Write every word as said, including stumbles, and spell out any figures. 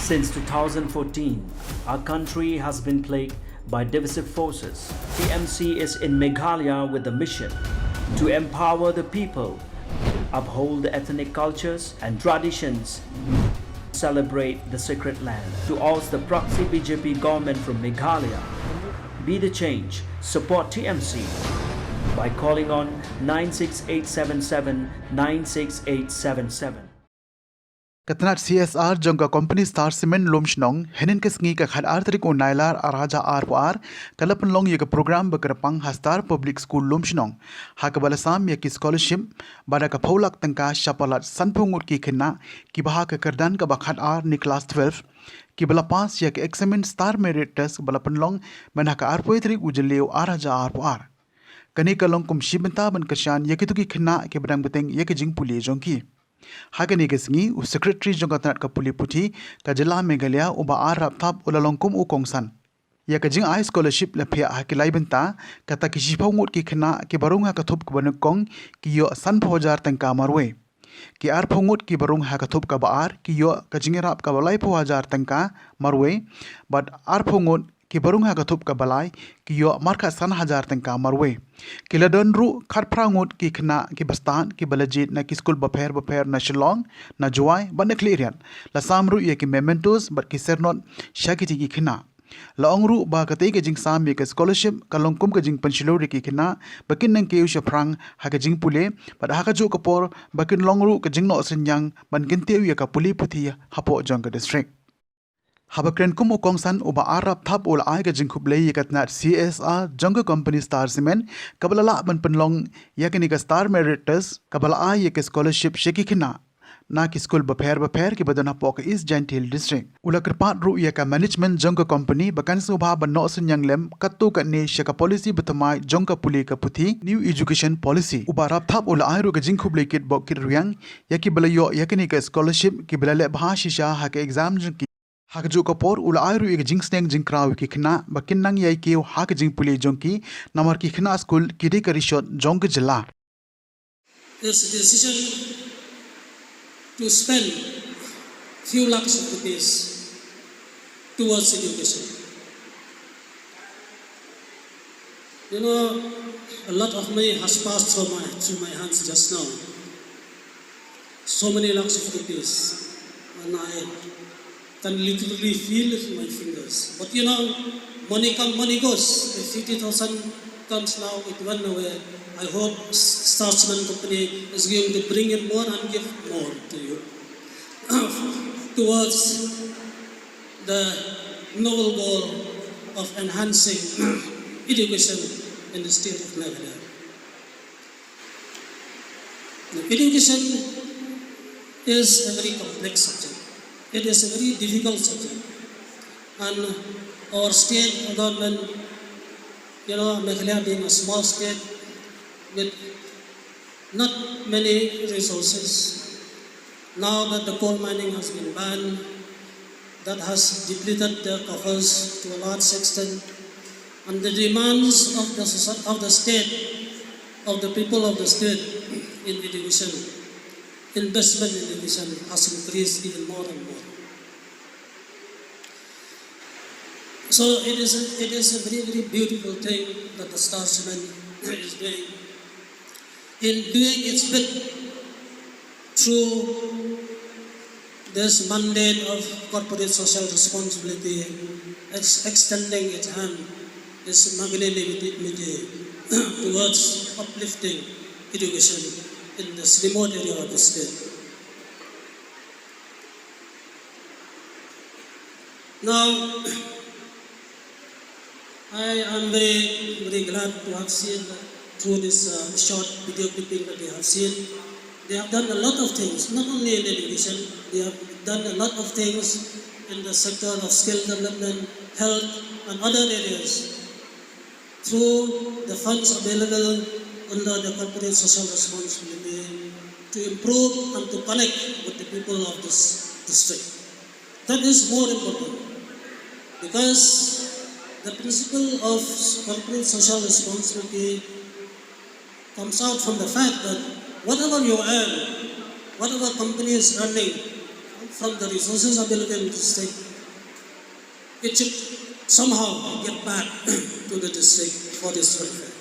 Since two thousand fourteen, our country has been plagued by divisive forces. T M C is in Meghalaya with the mission to empower the people, uphold the ethnic cultures and traditions, celebrate the sacred land, to oust the proxy B J P government from Meghalaya. Be the change, support T M C by calling on nine six eight seven seven nine six eight seven seven. Ka tnat C S R jong ka company Star Cement Lumshnong, hynnin ka sngi ka khatar tarik u Nailar arhajar arphew ar, ka la pynlong ïa ka program ba kyrpang ha Star Public School Lumshnong, ha kaba la sam ïa ki scholarship, ba da ka phew lak tyngka sha palat sanphew ngut ki khynnah, kiba ha ka kyrdan kaba khatar ne class twelve, kiba la pass ïa ka eksamin Star Merit Test ba la pynlong mynha ka arphew tarik u Jylliew arhajar arphew ar. Kane ka long kum shi bynta ban kyrshan ïa kito ki khynnah kiba dang bteng ïa ka jingpule jong ki. Ha kane ka sngi, u Secretary jong ka tnat ka pule puthi ka jylla Meghalaya, u Bah R Rapthap, u la long kum u kongsan. Ïa ka jingai scholarship la phiah ha ki lai bynta, kata ki shiphew ngut ki khynnah kiba rung ha ka thup kaba nyngkong ki ïoh sanphew hajar tyngka marwei. Ki arphew ngut kiba rung ha ka thup kaba ar ki ïoh ka jingïarap kaba laiphew hajar tyngka marwei, bad arphew ngut kiba rung ha ka thup kaba lai ki ïoh markhatsan hajar tyngka marwei. Ki la don ruh khatphra ngut ki khynnah kiba stad kiba la jied na ki skul bapher bapher na Shillong, na Jowai bad na Khliehriat. La sam ruh ïa ki mementos bad ki syrnod sha kiti ki khynnah. La ong ruh ba katei ka jingsam ïa ka scholarship ka long kum ka jingpynshlur ïa ki khynnah ba kin nang kiew shaphrang ha ka jingpule, bad ha kajuh ka por ba kin long ruh ka jingnoh synñiang ban kyntiew ïa ka pule puthi hapoh jong ka district. Haba kren kum u kongsan, u Bah R Rapthap u la ai ka jingkhublei ïa ka tnat C S R jong ka company Star Cement kaba la lah ban pynlong ïa kane ka Star Merit Test kaba la ai ïa ka scholarship sha ki khynnah na ki skul bapher bapher kiba don hapoh ka East Jaintia Hills District. U la kyrpad ruh ïa ka management jong ka company ba kan sngewbha ban noh synñiang lem katto katne sha ka policy bathymmai jong ka pule ka puthi, New Education Policy. U Bah Rapthap u la ai ruh ka jingkhublei kit bok kit rwiang ïa kiba la ïoh ïa kane ka scholarship, kiba la leh bha shisha ha ka exam jong ki. Ha kajuh ka por u la ai ruh ïa ka jingsneng jingkraw ïa ki khynnah ba kin nang ïai kiew ha ka jingpule jong ki, namar ki khynnah skul ki dei ka rishot jong ka jylla. This decision to spend few lakhs of rupees towards education. You know, a lot of money has passed through my, through my hands just now. So many lakhs of rupees, and I can literally feel it in my fingers. But you know, money come, money goes. If fifty thousand comes now, it went away. I hope Star Cement Company is going to bring in more and give more to you towards the noble goal of enhancing education in the state of Meghalaya. Now, education is a very complex subject. It is a very difficult subject. And our state government, you know, Meghalaya being a small state with not many resources, now that the coal mining has been banned, that has depleted the coffers to a large extent, and the demands of the soci-, of the state, of the people of the state in education, investment in education has increased even more and more. So it is a, it is a very, very beautiful thing that the Star Cement is doing in doing its bit through this mandate of corporate social responsibility, ex-, extending its hand, its magnanimity towards uplifting education in this remote area of the state. Now, I am very, very glad to have seen that through this, uh, short video clipping that we have seen. They have done a lot of things, not only in education, they have done a lot of things in the sector of skill development, health, and other areas through the funds available under the corporate social responsibility to improve and to connect with the people of this district. That is more important, because the principle of corporate social responsibility comes out from the fact that whatever you earn, whatever company is earning, from the resources available in the district, it should somehow get back to the district for this welfare.